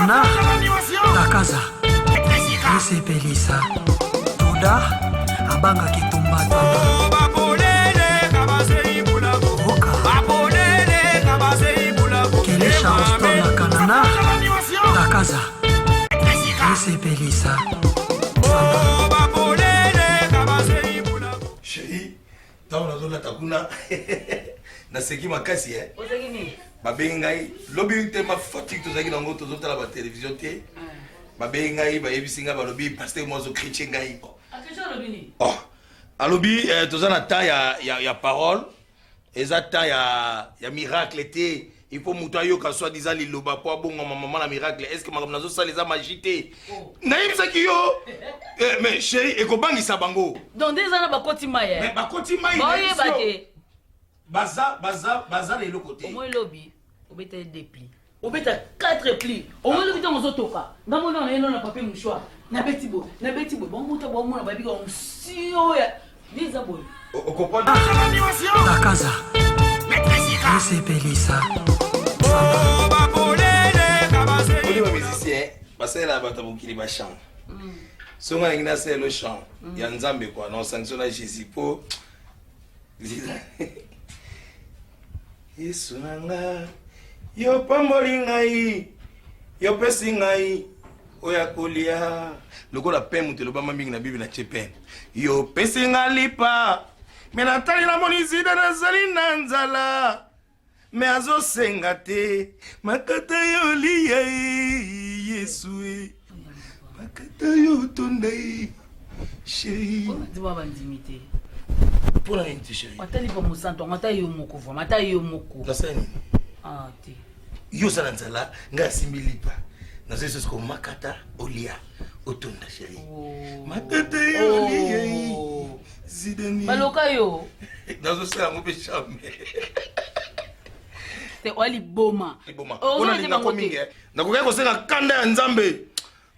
Na Takaza Esepelisa Toda abangaki tumba taba Oka Kelesha Roston na Kanana Takaza Esepelisa Chérie, ntango nazolata kuna naseki makasi e babengi ngai lobi te ma fatigue tozalaki nango tozotala batelevizio te ah. babengi ngai bayebisi ngai balobi paster mo azocritie ngai oh, alobi eh, toza na temps ya, ya, ya parole eza temps ya, ya miracle te il faut moto ayoka soit disant liloba mpo abongama mama na miracle est ce que makambo nazosala eza magie te oh. nayebisaki yo eh, mais chéri ekobangisa bango donc nde eza na bakoti mai eh. bakoti mai baoyeba te baza baza baza na eloko te omoi lobi obeta ye deux plis obeta quatre plis omoi lobi ntango ozotoka nga mona na ye na papier mouchoir nabeti boye nabeti boye bamuta baomona babika onction ya nde eza boye Takaza esepelisa Oli ba musicien basalela bato ya mokili ba chant songo nalingi nasalela chant ya nzambe kua na osanction na jésus mpo Yesu na nga yo pamboli ngai yo pesi ngai oyo akolia lokola pain moto elobama mingi na bible na tie pain yo pesi nga lipa me natali namoni zida nazali na nzala me azosenga te makata yo liya ye yesu e makata yo tonda ye sheri bandimi te mpo na nini te sheri ata lipa mosantu yango ata yo moko vraimen ata yo moko nasala nini ah, te yo oza na nzala ngai asimbi lipa nazoi sosi komakata olia otonda sheri oh. makata yo olia oh. zidani baloka yo nazosala yango mpe charme te oya liboma liboma mpo nalingako mingi eh. nakokaki kosenga kanda ya nzambe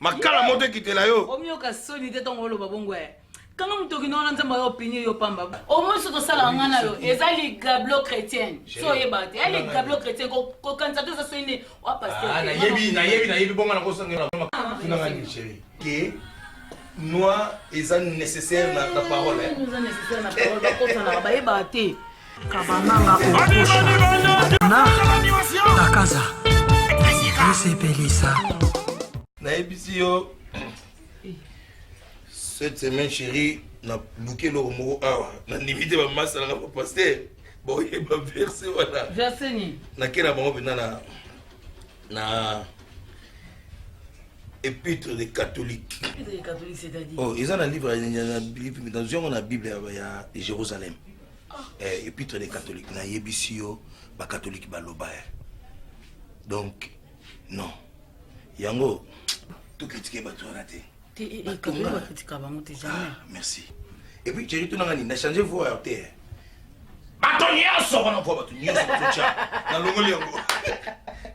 makala moto ekitela yo omiyoka soni te ntango oloba bongo eh. kanga motoki na wana nzambe ayo opini yo pamba omoi so tosalaka ngai na yo eza ligablo chrétienne so oyeba te ya ligablo chrétien kokanisa te oza soni nde oa pasteur ah, nayebi nayebi nayebi bongo nakosangela tunanga nini chéri ke noir eza nécessaire na, na parole eh? eza nécessaire na parole bakosanaka bayebaka te Kabananga okosha na Takaza esepelisa. Nayebisi yo cette semaine chérie naluki eloko moko awa nandimi te bamasalaka bapaster baoyeba verse wana verse nini nake na bango mpenza na na épître des catholiques oh, eza na livre nazwi yango na bible ya jérusalem eh, épître des catholiques nayebisi yo bacatholique baloba eh. donc non yango tokritike bato wana te ah, merci et puis chéri tunanga nini na change voix ya te eh. bato nyonso wana voix bato nyonso bazotya nalongoli yango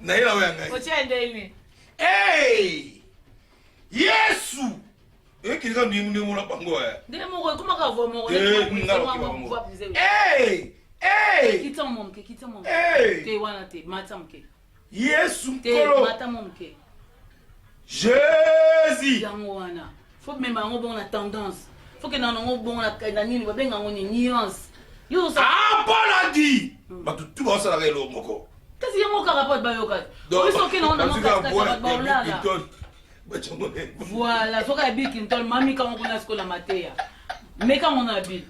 nayela oyo ya ngai hey! yesu ekili kaka ndenge ndenge mona bango eh. Ndenge moko ekomaka voix moko. Eh, nga loki bango. Hey! Hey! Kita mwa moke, kita mwa moke. Hey! Te wana te, mata moke. Yesu Te, Nkolo. mata mwa moke. Jésus. Yango wana. Faut mema yango bongo na tendance. Faut kenda nango bongo na na nini babenga yango nini nuance. Yo osa Ah, Paul a dit. Bato tout baosalaka eloko moko. kasi yango kaka po bayoka. Donc, Obiso okenda ngo na bazwi kaka mwa voix katikati ya bato baolala. Bill Clinton. Voilà, soki ya Bill Clinton, mami kango kuna sikoyo na mateya. Meka ngo na Bill.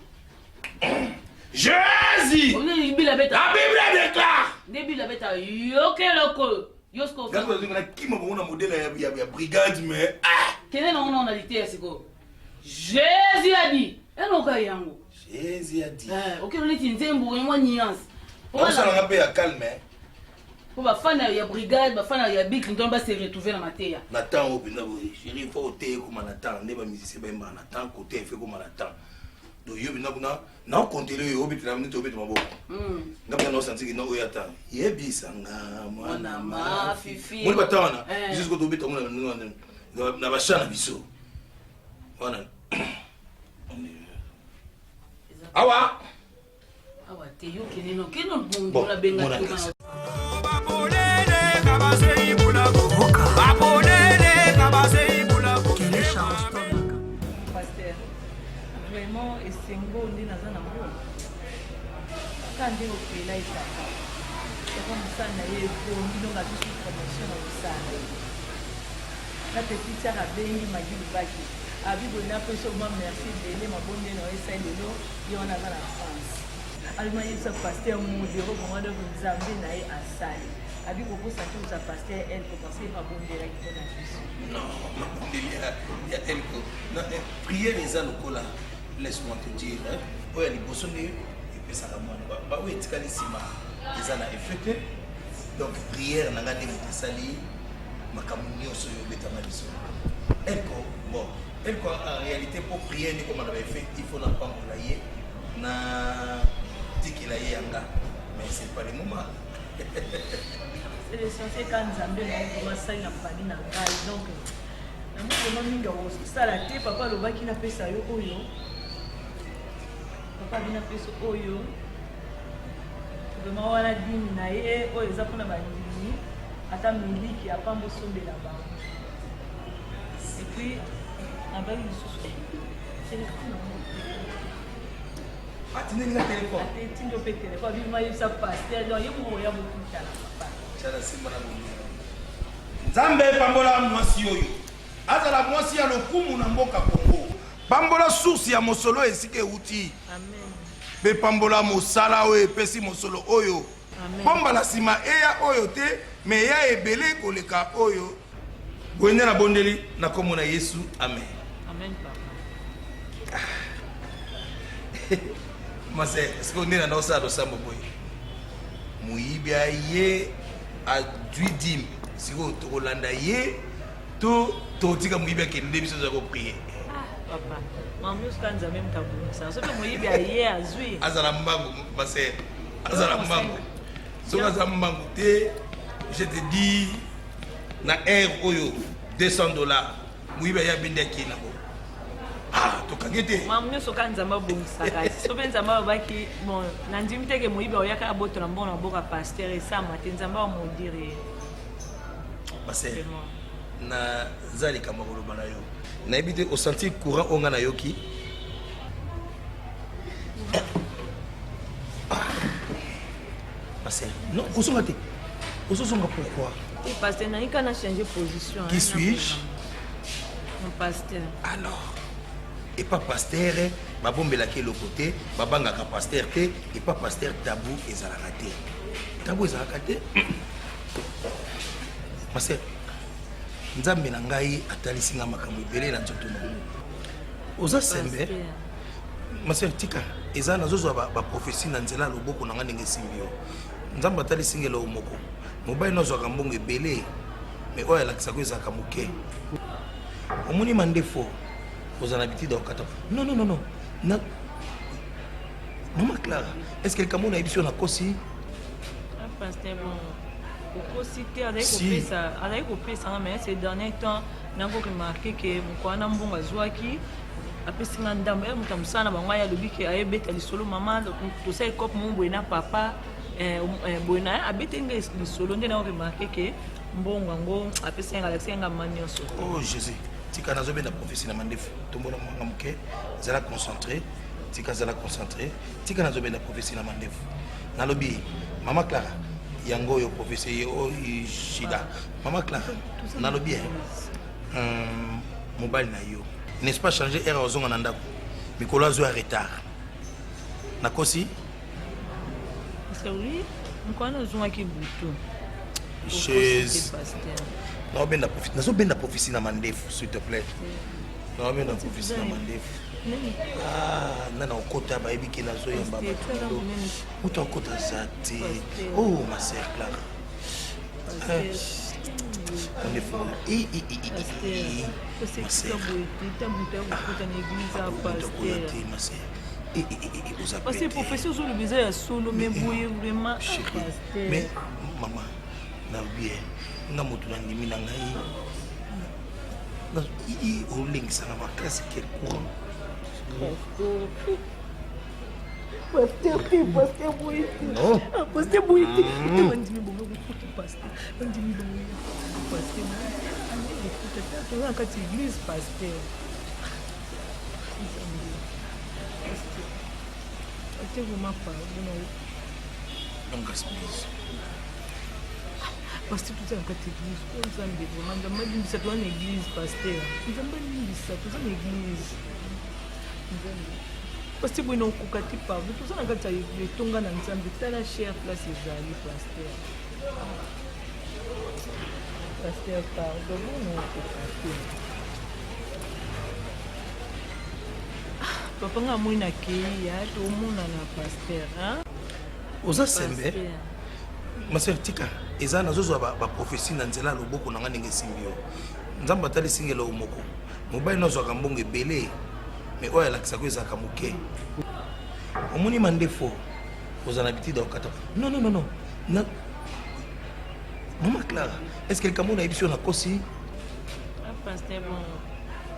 Jésus! Bill abeta. La Bible déclare. Nde Bill abeta yoke loko. Yo sikoyo. Gaso bazinga na kima bango na modèle ya ya, ya brigade mais ah! Kende na ngo na liteya sikoyo. Jésus a dit. Enoka yango. Jésus a dit. Eh, okende neti nzembo mwa nuance. Osala nga pe ya calme. Po ba fan ya brigade, ba fan ya Bill Clinton ba se retrouver na mateya. Na temps oyo mpenza boye chéri il faut oteya ekoma na temps nde ba musicien bayembaka na temps kote il faut ekoma na temps donc yo mpenza kuna naokontele oyo obetela neti obeta maboko hmm. nga mpenza naosanti kino oyo ata yebisanga mwana mafifi moni bata wana eh. biso siko tobeta ngo na basha na biso wana awa awa te yo kende no kende no na benga. Esengo nde naza nango kaka nde opela etaka papa mosala na ye ebongi donc azwi su promotion na mosala na petit tiaka abengi magi lubaki abi boye napesi yo mwa merci ebele mabonde na yo esali lelo ye wana aza na france alima yebisa pasteur modero vraiment donc nzambe na ye asali abi kokosa te oza pasteur elko parce que mabondelaki mpo na biso non mabondeli ya elko eh, prière eza lokola laisse moi te dire oyo ya liboso nde epesaka mwana baoyo etikali nsima eza na effet te donc prière na ngai nde moto esali makambo nyonso oyo obetama liso elko bon elko en réalité mpo prière nde ekoma na baeffet il faut napambola ye na tikela ye yanga mais c'est pas le moment c'est l'essentiel ka nzambe na ye vraiment asali na pali na ngai donc namoni vraiment mingi akosala te papa alobaki napesa yo oyo papa abi napesa oyo vraiment wana dimi na ye oyo eza mpona bandimi ata miliki apamba osombela bango epuis nabaki lisusu telefone nango atindeli nga telefone atindi yo mpe telefone abima yebisa paster donc ye moko oya bokutana papa tyala nsima na bolingo nzambe pambola mwasi oyo azala mwasi ya lokumu na mboka kongo pambola source ya mosolo esika euti mpe pambola mosala oyo epesi mosolo oyo mpo mbala nsima eya oyo te me eya ebele koleka oyo boye nde nabondeli na nkombo na yesu amen, amen papa. Mase sikoyo nde nanda osala losambo boye moyibi aye adui dime sikoyo tokolanda ye to totika moyibi akende nde biso toza koprie ah, papa mama nyonso kaka nzambe moto abongisa soki moyibi aye azwi azala mbangu mase azala mbangu soki aza mbangu te je te dis na heure oyo 200 dollars moyibi aye abendi akei nango ah tokangi te mamu nyonso kaka nzambe abongisaka so mpe nzambe alobaki bon nandimi te ke moyibi aoyaka abotola mbongo na mboka paster esama te nzambe amodire ye paster naza likambo ya koloba na yo nayebi te osentir courant oyo ngai nayoki Pasteur, non, kozonga te. Ozozonga pourquoi? Te pasteur, nayi ka na changer position. Qui suis-je? Mon pasteur. Alors, et pas pasteur, babombelaki eloko te, babangaka pasteur te, et pas pasteur tabou ezalaka te. Tabou ezalaka te. Pasteur, Nzambe na ngai atalisi nga makambo ebele na nzoto na yo. Oza sembe. Ma sœur tika eza nazozwa ba prophétie na nzela ya loboko na nga ndenge esimbi yo nzambe atalisi nga eloko moko mobali no azwaka mbongo ebele mais oyo alakisaka ezalaka moke omoni mandefo ozala na bitide ya kokata non non non non na mama clara est ce que likambo nayebi so nakosi ah, pasteur bon okosi te azali kopesa nga mais ces dernier temps nako remarke ke moko wana mbongo azwaki apesi nga ndambo ya moto ya mosala na bango aye alobi ke ayebeta lisolo mama tosali cope moko boye na papa eh, eh, boye na abeteli nga lisolo nde nako remarke ke mbongo yango apesi nga alakisi nga ma nyonso oh jésus tika nazobenda prophetie na mandefu tombola mwanga moke zala concentré tika zala concentré tika nazobenda prophetie na mandefu nalobi mama clara yango oyo prophetie oyo shida mama clara nalobi eh, mobali na yo n'est-ce pas changer heure ozonga na ndako mikolo azwa ya retard nakosi oui mokwana ozongaki butu chez naobenda prophetie nazobenda prophetie na mandefu s'il te plaît naobenda prophetie na mandefu ah, nana okota bayebi ke nazoyamba bato moto akota aza te oh ma sœur clara Parce que professeur ozoloba eza ya solo mais boye vraiment mais mama nalobi nga moto nandimi na ngai olengisaka makasi quel courant Pasteur te, pasteur boye te. Non. Ah, pasteur boye te. Te bandimi bongo kokuta pasteur. Bandimi bongo pasteur. Kokuta te toza na kati église pasteur. Pasteur vraiment pardon. Donc gaspillage. Pasteur toza na kati église o nzambe vraiment nzambe alimbisa toza na église pasteur nzambe alimbisa toza na église nzambe pasteur boye nakokoka te pardon toza na kati ya etonga na nzambe tala cher place ezali pasteur Pasteur pardon bono okoka te. Ah, papa nga amoni na kei ya tomonana pasteur hein? Oza sembe ma sœur tika eza nazozwa baprophetie na nzela ya loboko na nga ndenge esimbi yo nzambe atalisi nga eloko moko mobali nazwaka mbongo ebele me oyo alakisaka ezalaka moke omoni mandefo oza na bitida okata non non non non mama clara est ce que likambo nayebi yo nakosi ah, pasteur bon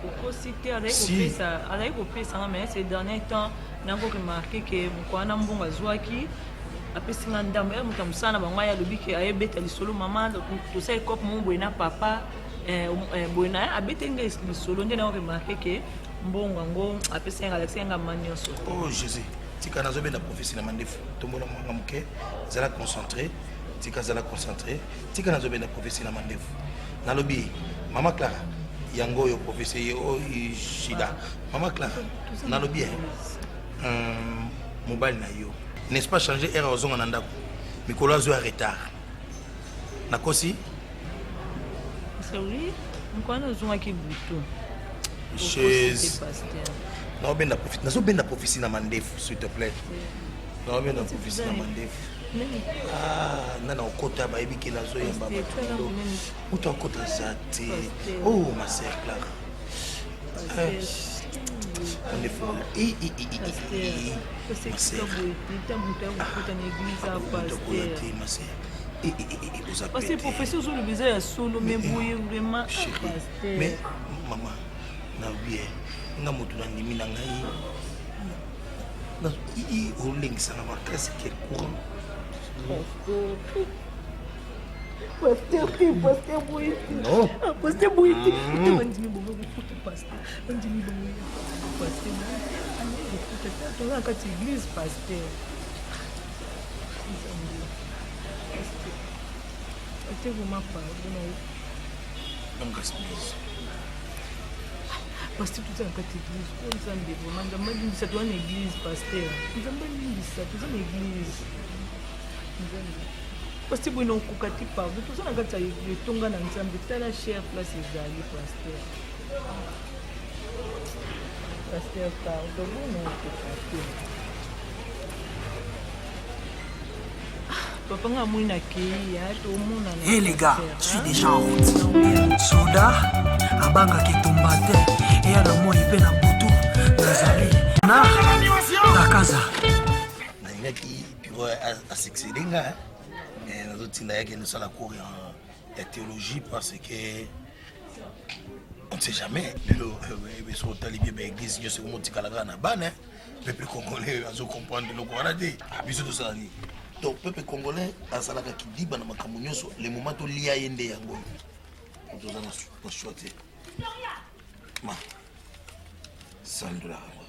okosi te azalaki kopesa nga mais ces dernier temps nako remarke ke mokolo wana mbongo azwaki apesi nga ndambo ya moto ya mosala na bango aye alobi ke ayebeta lisolo mama tosali cope moko boye na papa eh, eh, boye na ye abeteli nga lisolo nde nako remarke ke mbongo yango apesi nga alakisi nga ma nyonso oh jésus tika nazobenda prophetie na mandefu tombola mwanga moke zala concentré tika zala concentré tika nazobenda prophetie na mandefu nalobi mama clara yango oyo prophetie ye oyo shida mama clara nalobi eh, mobali na yo n'est-ce pas changer heure ozonga na ndako mikolo azwa ya retard nakosi oui mokwana ozongaki butu chez naobenda profit nazobenda prophetie na mandefu s'il te plaît naobenda prophetie na mandefu ah, nga na okota bayebi ke nazoyamba bato moto akota aza te oh ma sœur clara mandefu ma sœur te ma sœur parce que professeur ozoloba eza ya solo mais boye vraiment mais mama nalobi ye nga moto nandimi na ngai olengisaka makasi quel courant pasteur te pasteur boye te non ah, pasteur boye te te bandimi bongo kokuta pasteur bandimi bongo pasteur boye te aye kokuta te toza na kati église pasteur pasteur vraiment pardon Donc gaspillage. Pasteur toza na kati église o nzambe vraiment nzambe alimbisa toza na église pasteur nzambe alimbisa toza na église nzambe pasteur boye nakokoka te pardon toza na kati ya etonga na nzambe tala cher place ezali pasteur pasteur pardon boye nakokoka te Papa nga amoni na kei ya tomonana. Hey les gars, je suis déjà en route. Soda abangaka etumba te, eya na moi mpe na butu nazali na na kaza. Nalingaki piro asuccédé nga mais nazotinda yake nosala cours ya théologie parce que on ne sait jamais lelo soki otali bien baeglise nyonso ekomotikala kaka na bana peuple congolais azo comprendre eloko wana te ah, biso tosala nini donc peuple congolais azalaka kidiba na makambo nyonso le moment tolia ye nde yango toza na choix te ma 100 dollar yango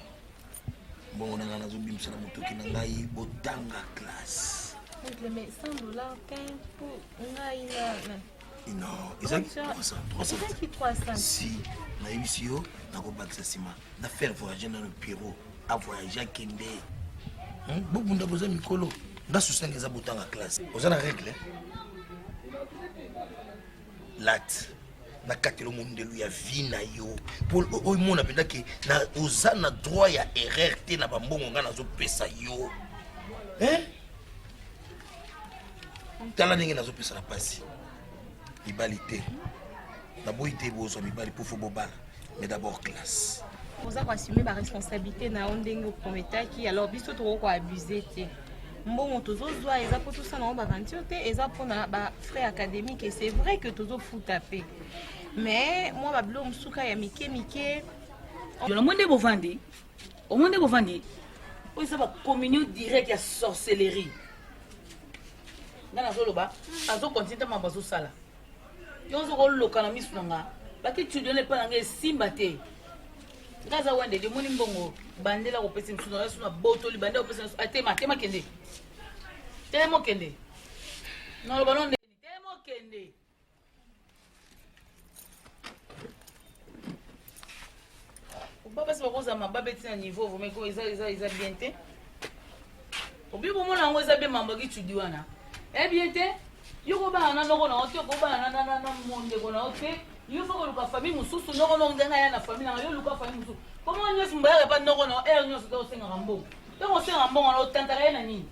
mbongo na ngai nazobimisa na motoki na ngai botanga classe Mais 100 dollars, pour ngai na non ezalaki 300 300 si nayebisi yo nakobakisa nsima na faire voyager nano pierrot avoyage akende hmm? bobunda boza mikolo nga susanga eza botanga classe oza na règle late nakatelo mondelu ya vie na yo mpo omona mpenza ke oza na droit ya erreur te na bambongo ngai nazopesa yo tala ndenge nazopesa na mpasi mibali te naboyi te bozwa mibali mpo fo bobala mais d'abord classe oza koassume baresponsabilité na yo ndenge oprometaki alors biso tokoki koabuse te mbongo tozozwa eza mpo tosala yango baventure te eza mpona bafrais académique et c'est vrai que tozofuta mpe mais mwa babilo mosuka ya mike mike omoi nde bovandi omoi nde bovandi oyo eza bacommunion direct ya sorcellerie nga nazoloba azokontinue ntango mambo azosala yo ozo koloka na misu na nga baki studio na epai na nga esimba te. Nga aza wande de moni mbongo bandela kopesa mosusu na yesu na botoli bandela kopesa mosusu atema atema kende. Telema okende. Naloba no ndeni telema okende. Oba basi bakozala mababe ti na niveau vraiment ko eza eza eza bien te. Obi bomona yango eza bien mambo kitudi wana. Eh bien te. Yo kobala na noko na yo te, kobala na na na mondeko na yo te. Yo faut koluka famille mosusu, noko na ndenge aya na famille na yo luka famille mosusu. Comment nyonso mbayaka epa noko na yo, heure nyonso te osengaka mbongo. Ntango osengaka mbongo na otantaka ye na nini?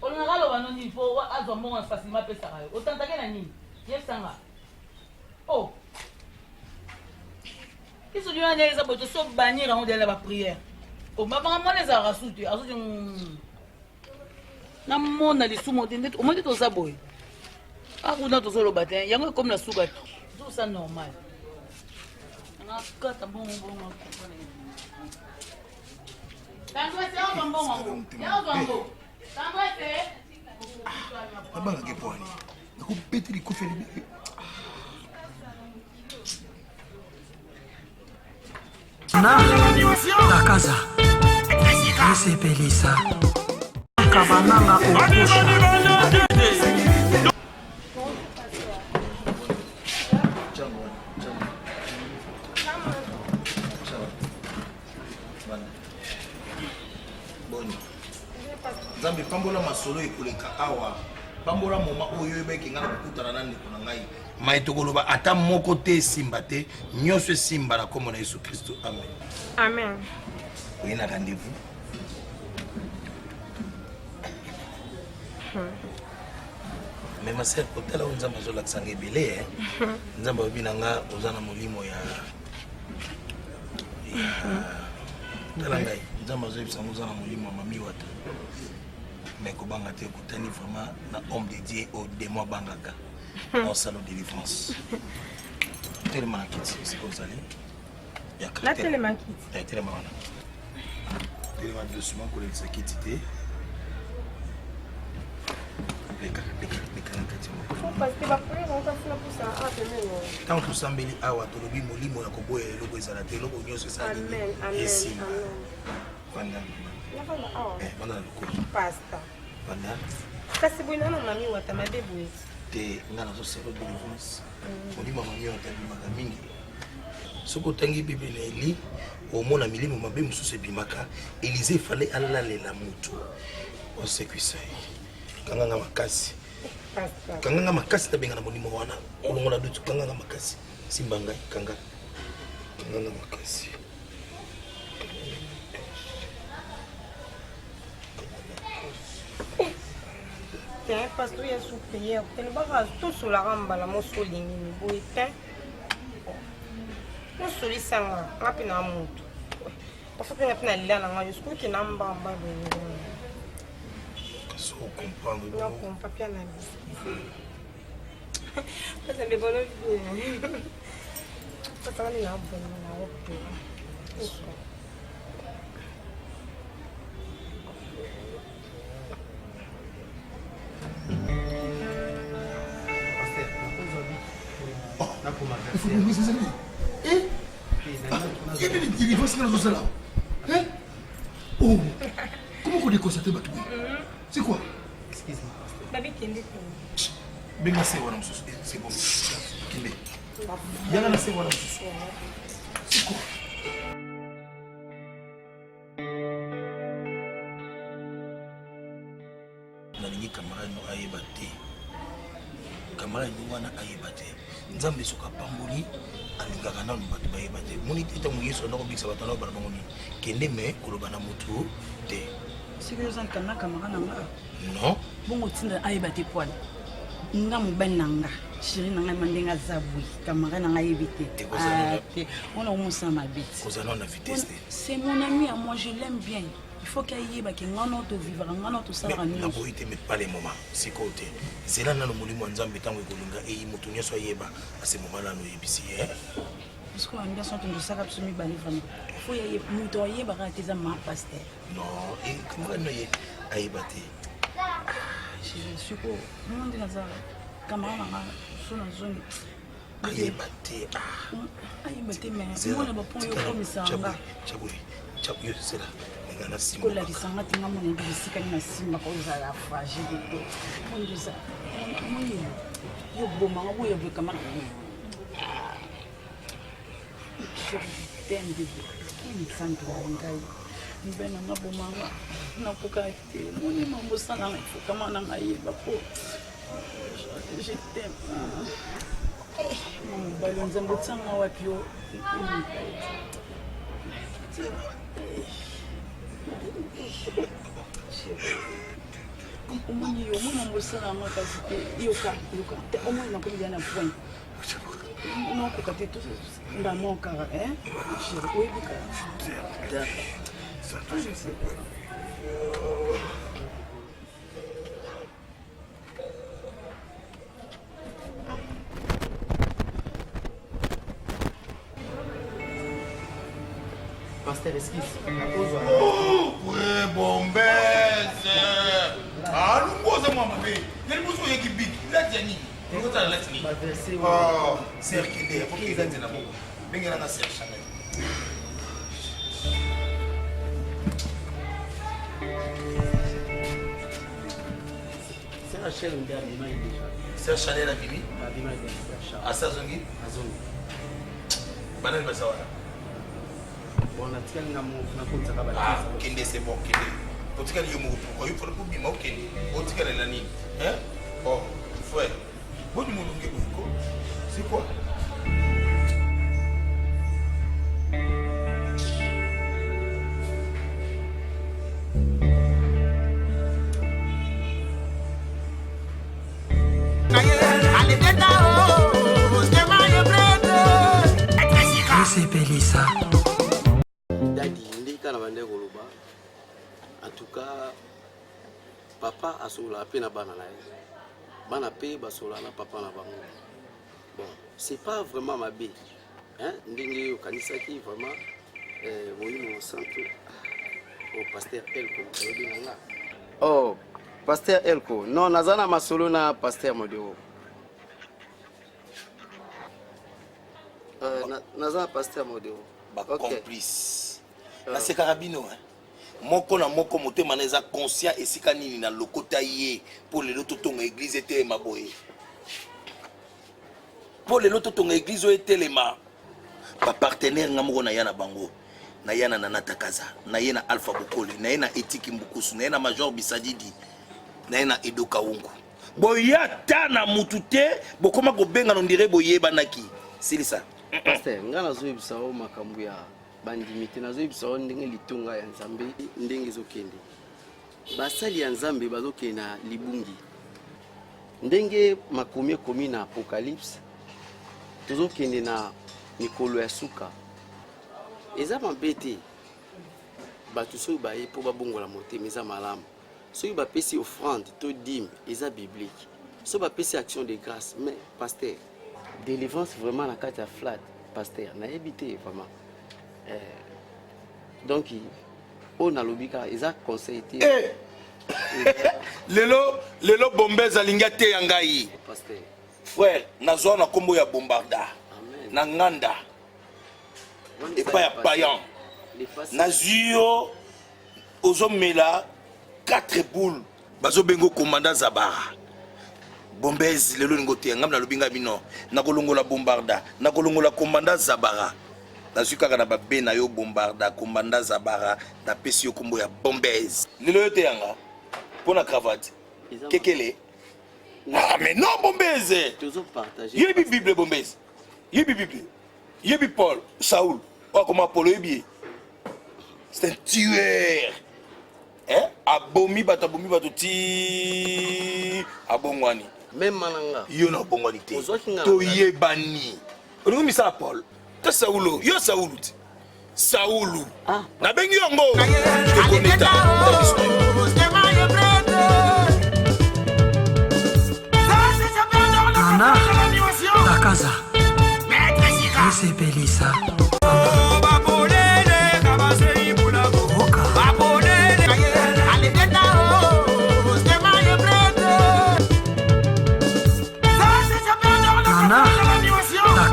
Olingaka aloba no nini mpo azwa mbongo na facilement apesaka yo? Otantaka ye na nini? Yebisa nga. Oh. Biso wana eza boye toso bannir yango deja na ba prière. Obabanga mwana ezalaka su te, azoki namona lisumu te ndeti omoni toza boye akuna ah, tozoloba te yango ekomi na suka tosa normal nakata mbongo mbongo nabangaka epwani nakobeta likofi ya libele. Na takaza esepelisa kabananga okusha. Boni nzambe pambola masolo ekoleka awa pambola moma oyo oyebaki ngai na kokutana na ndeko na ngai mai tokoloba ata moko te esimba te nyonso esimba na nkombo na yesu kristo amen amen oye na rendez-vous mais ma sœur kotala oyo nzambe azolakisa nga ebele eh. nzambe alobi na nga oza na molimo ya tala ngai nzambe azoyebisa ngo oza na molimo ya mami wata mais kobanga te okutani vraiment na homme de dieu oyo demo abangaka naosala délivrance telema na kiti esika ozali natelema kiti eh, telema wana telema doucement kolekisa kiti te leka leka leka na kati ntango tosambeli awa tolobi molimo ya koboya eloko ezala te eloko nyonso esali esimba vanda eh, vanda na lokolo vanda kasi boye nano mami wata mabe boye te nga nazosala delivrance molimo ya mami wata ebimaka mingi soki otangi bible na eli omona milimo mabe mosusu ebimaka elize efale alalela motu osekwisa ye kanganga makasi kanganga makasi nabenga na molimo wana kolongola dutu kanganga makasi simba ngai kanga kanganga makasi te pastor ya sous prière te lobaka tosolaka mbala moso olingi boye te osolisanga nga mpe na motu parfois mpe nga mpe nalela na ngai soki okenda mbamba boye kasi ocomprendre nakompa mpe na biso bazambe bono bien pasanga nde na bongo na opela Délivrance nga nazosala oh comment ko déconcerter bato boye c'est quoi benga se wana mosusu eh, c'est bon kende yanga na se wana mosusu c'est quoi Nalingi camarade no ayeba te. Camarade no wana ayeba te. Nzambe soki apamboli alingaka nanu bato bayeba te. Moni te ntango Yesu anda kobikisa bato wana bana bango nini? Kende me koloba na motu te. Soki oza na camarade na nga. Non. Bongo tinda ayeba te poil. Nga mobali na nga chéri na ngai ma ndenge aza boye camarade na ngai ayebi te. Ah, te. Wana omosala mabe te. Kozala na vitesse te. C'est mon ami à moi, je l'aime bien. Il faut qu'ayeba ke nga no tovivaka nga no tosalaka nyonso. Naboyi te mais pas le moment sikoyo te zela nano molimo ya nzambe ntango ekolinga eyi moto nyonso ayeba ase moment nano oyebisi ye parce que ambiance oyo tosaka biso mibale vraiment faut ye moto ayebaka te eza ma pasteur non camarade na ye ayeba te chéri sikoyo ngo nde naza camarade na nga so nazongi. Ayeba te. Ah. Ayeba te mais mwana ba pont yo komisa nga. Chaboye. Chaboye zela. Nga na simba. Kolakisa nga te nga mona yebi bisika nini nasimbaka ozala fragile te. Moni oza moni yo boma nga boye boye kama. Je t'aime bébé. Nzambe na ngai. Mobali na nga boma nga nakoka te. Moni mambo osala nga ifokama na nga yeba po je t'aime. Eh, mobali nzambe otianga wapi yo? Omoni yo omoni mambo osala nga kasi te yoka yoka te omoni nakomi ya na point nakoka te mbamo kaka chéri oyebi kaka. Pasteur, excuse. Oh, bombese. Alungu oza mwa mabe. Yali musu oyeki big. Lati ya nini? Okotala lati nini? Oh, Serge Kende, okende nzela moko. Bengela na Serge Chanel. Serge Chanel abimi? Asa azongi? Banani baza wana? Bon, natikali nga moko nakotisaka ba Ah, kende c'est bon, kende. Otikali yo moko pourquoi? Yo fallait kobima okende. Otikali na nini? Hein? Oh, frère. Boni molunge boye ko? C'est quoi? Esepelisa. Dadi ndika na bande koloba en tout cas papa asololaka mpe na bana na ye, bana mpe basololaka na papa na bango. Bon, c'est pas vraiment mabe hein, ndenge okanisaki vraiment molimo mosantu. Oh, pasteur Elko oyebi na nga. Oh, pasteur Elko, non, naza na masolo na pasteur Modero. Naza na pasteur Modero. Bacomplice. Nasekaka bino hein. Moko na moko motema na eza conscient esika nini na lokota ye mpo lelo totonga eglise etelema boye, mpo lelo totonga eglise oyo etelema. Bapartenaire nga moko naya na bango, naya na Nana Takaza, naye na Alpha Bokole, naye na Etiki Mbukusu, naye na Major Bisadidi, naye na Edo Kaungu. Boya ta na mutu te, bokoma kobengana ondire boyebanaki. Silisa. Pasteur, nga nazoyebisa yo makambo ya bandimi te, nazoyebisa yo ndenge litonga ya Nzambe ndenge ezokende. Basali ya Nzambe bazokende na libungi. Ndenge makomi ekomi na Apocalypse, tozokende na mikolo ya suka. Eza mabe te bato soki baye mpo babongola motema, eza malamu. Soki bapesi offrande to dime, eza biblique. Soki bapesi action de grâce, mais pasteur, délivrance vraiment na kati ya flat, pasteur, nayebi te vraiment. Donc oyo nalobi kaka eza conseil te. Eh! Lelo lelo Bombez alingi ateya ngai. Pasteur. Frère, nazwa na kombo ya Bombarda. Na nganda. Epai ya payan. Nazwi yo ozomela 4 boules. Bazobengo commandant Zabara. Bombez lelo lingo te ngam nalobi ngai bino nakolongola Bombarda, nakolongola commandant Zabara. Nazwi kaka na babe na yo Bombarda, commandant Zabara, napesi yo kombo ya Bombez. Lelo yo te yanga mpo na cravate kekele. Ah mais non Bombez. Yebi Bible Bombez. Yebi Bible. Yebi Paul, Saoul. Oh comment Paul yebi. C'est un tueur. Hein? Abomi bato, abomi bato ti abongwani. Même mananga. Yo na obongwani te. Ozwaki nga na Toyebani. Olingi misala Paul. Te Saulo, yo Saulu ti. Saulu. Ah. Nabengi yango. Tokoneta. Nana Takaza Esepelisa. Oka. Nana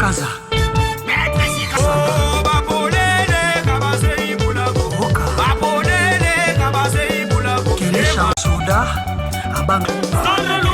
Soda abanga.